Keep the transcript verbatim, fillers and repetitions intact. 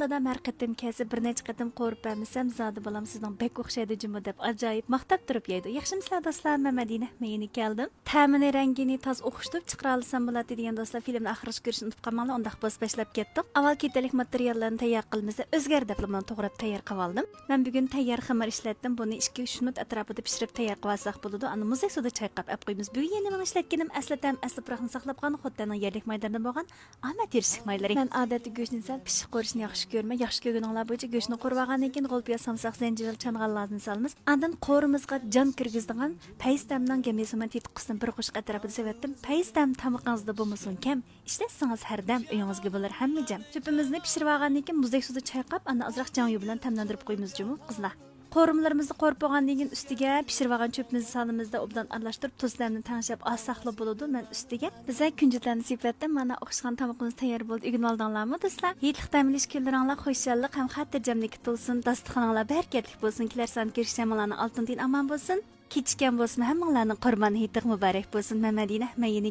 دادام ھەر قېتىم كەلسە، بىر نەچچە قېتىم قورۇپ بەرمىسەم، زادى بالام سىزنىڭ بەك ئوخشايدۇ جۇمۇ دەپ ئاجايىپ ماختاپ تۇرۇپ يەيدۇ. ياخشىمۇسىلەر دوستلار، مەن مەدىنە، مەن يەنە كەلدىم. تەمىنى، رەڭگىنى تازا ئوخشىتىپ چىقىرالىسام بولاتتى دېگەن دوستلار، فىلىمنى ئاخىرغىچە كۆرۈشنى ئۇنتۇپ قالماڭلار، ئۇنداق بولسا باشلاپ كەتتۇق. ئاۋۋال كېتەرلىك ماتېرىياللارنى تەييار قىلىمىز دەپ، ئۆزگەر دەپلا مانا توغراپ تەييار قىلىۋالدىم. مەن بۈگۈن تەييار خېمىر ئىشلەتتىم، بۇنى ئىككى ئۈچ مىنۇت ئەتراپىدا پىشۇرۇپ تەييار قىلىۋالساق بولىدۇ. ئاندىن مۇزدەك سۇدا چايقاپ ئەپ قويىمىز. بۈگۈن يەنە مېنىڭ ئىشلەتكىنىم ئەسلى تەم، ئەسلى پۇراقنى ساقلاپ قالغان خوتەننىڭ يەرلىك مايدىنىدىن بولغان ئامەت يېرىشلىك مايلىرى. مەن ئادەتتە گۆشنى سەل پىششىق قورۇشنى ياخشى كۆرىمەن. ياخشى كۆرگىنىڭلار بويىچە گۆشنى قورۇۋالغاندىن كېيىن، غۇلپىياز، سامساق، زەنجىۋىل، چانغال لازىنى سالىمىز. ئاندىن قورۇمىزغا جان كىرگۈزىدىغان پەيزىتەمنىڭ گەمبىزىمان تېتىتقۇسىدىن بىر قوشۇق ئەتراپىدا سېۋەتتىم. پەيزىتەم تامىقىڭىزدا بولمىسۇن كەم، ئىشلەتسىڭىز ھەردەم، ئۆيىڭىزگە بولۇر ھەممە جەم. چۆپىمىزنى پىشۇرۇۋالغاندىن كېيىن، مۇزدەك سۇدا چايقاپ، ئاندىن ئازراق جاڭيۇ بىلەن تەملەندۈرۈپ قويىمىز جۇمۇ، قىزلار. قورۇمىلىرىمىزنى قورۇپ بولغاندىن كېيىن، ئۈستىگە پىشۇرۇۋالغان چۆپىمىزنى سالىمىزدا، ئوبدان ئارىلاشتۇرۇپ، تۇز تەمنى تەڭشەپ ئالساقلا بولىدۇ. مەن ئۈستىگە بىزە كۈنجۈتلەرنى سېپىۋەتتىم. مانا ئوخشىغان تامىقىمىز تەييار بولدى. ئۆگىنىۋالدىڭلارمۇ دوستلار؟ ھېيتلىق دەم ئېلىش كۈنلىرىڭلار خۇشاللىق ھەم خاتىرجەملىككە تولسۇن. داستىخىنىڭلار بەرىكەتلىك بولسۇن. كېلەر سان كۆرۈشكىچە ھەممىڭلارنىڭ ئالتۇن تېنى ئامان بولسۇن. كېچىككەن بولسىمۇ، ھەممىڭلارنىڭ قۇربان ھېيتىغا مۇبارەك بولسۇن. مەن مەدىنە، مەن يەنە